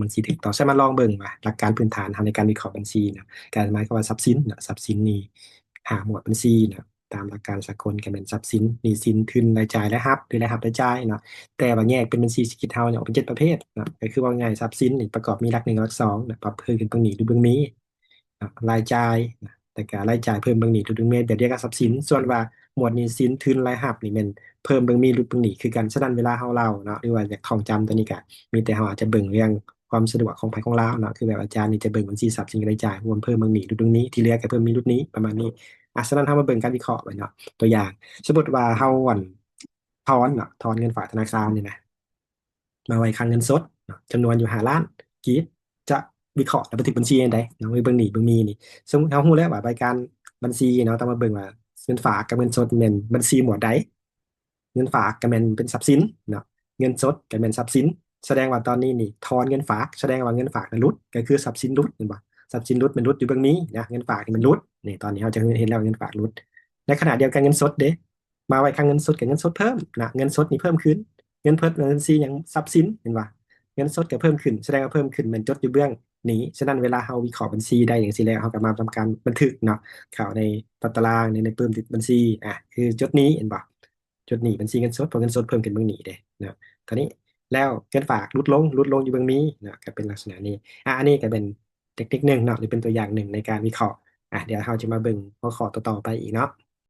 ບັນຊີຖືກຕ້ອງ. ສາມາດລອງເບິ່ງວ່າຫຼັກການພື້ນຖານເຮົາໃນການວິເຄາະບັນຊີເນາະ ກໍໝາຍຄວາມວ່າຊັບສິນເນາະ, ຊັບສິນນີ້ຫ້າໝວດບັນຊີເນາະ, ຕາມຫຼັກການສາກົນກໍແມ່ນຊັບສິນ, ໜີ້ສິນ, ທຶນ, ລາຍຈ່າຍ, ລາຍຮັບ ຫຼື ລາຍຮັບ, ລາຍຈ່າຍເນາະ. ແຕ່ວ່າແຍກເປັນບັນຊີເສດຖະກິດເຮົານີ້ອອກເປັນເຈັດປະເພດເນາະ, ກໍຄືເວົ້າງ່າຍ ຊັບສິນນີ້ປະກອບມີຫຼັກໜຶ່ງກັບຫຼັກສອງເນາະ, ປະເພີ່ມຂຶ້ນເບິ່ງໜີ້ ລົດເບິ່ງມີ ເນາະ, ລາຍຈ່າຍນະ ແຕ່ກະລາຍຈ່າຍເພີ່ມເບິ່ງໜີ້ ຫຼຸດເບິ່ງມີ ແບບດຽວກັບຊັບສິນ. ສ່ວນວ່າໝວດໜີ້ສິນ ທຶນ ລາຍຮັບນີ້ແມ່ນເພີ່ມເບິ່ງມີ ຫຼຸດເບິ່ງໜີ້ຄືກັນ. ສະນັ້ນເວລາເຮົາເລົ່າເນາະ ຫຼືວ່າຢາກທ່ອງຈຳຕົວນີ້ກະ ມີແຕ່ເຮົາອາດຈະເບິ່ງເລື່ອງຄວາມສະດວກຂອງໃຜຂອງລາວເນາະ, ຄືແບບອາຈານນີ້ຈະເບິ່ງບັນຊີຊັບສິນ ລາຍຈ່າຍ ຮວມເພີ່ມເບິ່ງໜີ້ ຫຼຸດເບິ່ງມີ ທີ່ເຫຼືອກະເພີ່ມມີ ຫຼຸດໜີ້ ປະມານນີ້. ອາ ສະນັ້ນເຮົາມາເບິ່ງການວິເຄາະໄວ້ເນາະ, ຕົວຢ່າງ ສົມມຸດວ່າເຮົາ ອັນ ຖອນເນາະ ຖອນເງິນຝາກທະນາຄານນີ້ນະ ມາໄວ້ຄັງເງິນສົດເນາະ ຈຳນວນຢູ່ຫ້າລ້ານກີບ ຈະວິເຄາະ ແລະ ບັນທຶກບັນຊີແນວໃດເນາະ ເບິ່ງໜີ້ເບິ່ງມີນີ້. ສົມມຸດເຮົາຮູ້ແລ້ວວ່າໃບການບັນຊີເນາະ ຕ້ອງມາເບິ່ງວ່າເງິນຝາກກັບເງິນສົດແມ່ນບັນຊີໝວດໃດ. ເງິນຝາກກໍແມ່ນເປັນຊັບສິນເນາະ, ເງິນສົດກໍແມ່ນຊັບສິນ. ສະແດງວ່າຕອນນີ້ນີ້ ຖອນເງິນຝາກ ສະແດງວ່າເງິນຝາກນັ້ນຫຼຸດ ກໍຄືຊັບສິນຫຼຸດ ແມ່ນບໍ່? ຊັບສິນຫຼຸດແມ່ນຫຼຸດຢູ່ເບິ່ງມີນະ, ເງິນຝາກນີ້ມັນຫຼຸດ. ນີ້ ຕອນນີ້ເຮົາຈະເຫັນແລ້ວເງິນຝາກຫຼຸດ. ໃນຂະນະດຽວກັນເງິນສົດເດ ມາໄວ້ຄັງເງິນສົດ ກໍເງິນສົດເພີ່ມນະ, ເງິນສົດນີ້ເພີ່ມຂຶ້ນ. ເງິນເພິດ ບັນຊີຫຍັງ ຊັບສິນ ເຫັນບໍ່? ເງິນສົດກໍເພີ່ມຂຶ້ນ ສະແດງວ່າເພີ່ມຂຶ້ນແມ່ນຈົດຢູ່ເບື້ອງນີ້. ສະນັ້ນເວລາເຮົາວິເຄາະບັນຊີໄດ້ຈັ່ງຊີ້ແລ້ວ ເຮົາກໍມາທຳການບັນທຶກເນາະ ເຂົ້າໃນຕາຕະລາງ ໃນ ໃນປຶ້ມຕິດບັນຊີ ອາ ຄືຈົດນີ້ ເຫັນບໍ່? ຈົດນີ້ບັນຊີເງິນສົດ ເພາະເງິນສົດເພີ່ມຂຶ້ນເບິ່ງນີ້ເດ້ເນາະ. ຕອນນີ້ແລ້ວເງິນຝາກຫຼຸດລົງ ຫຼຸດລົງຢູ່ເບິ່ງມີເນາະ ກໍເປັນລັກສະນະນີ້. ອາ ອັນນີ້ກໍເປັນເຕັກນິກໜຶ່ງເນາະ ຫຼືເປັນຕົວຢ່າງໜຶ່ງໃນການວິເຄາະ. ອາ ດຽວເຮົາຈະມາເບິ່ງຫົວຂໍ້ຕໍ່ໆໄປອີກເນາະ.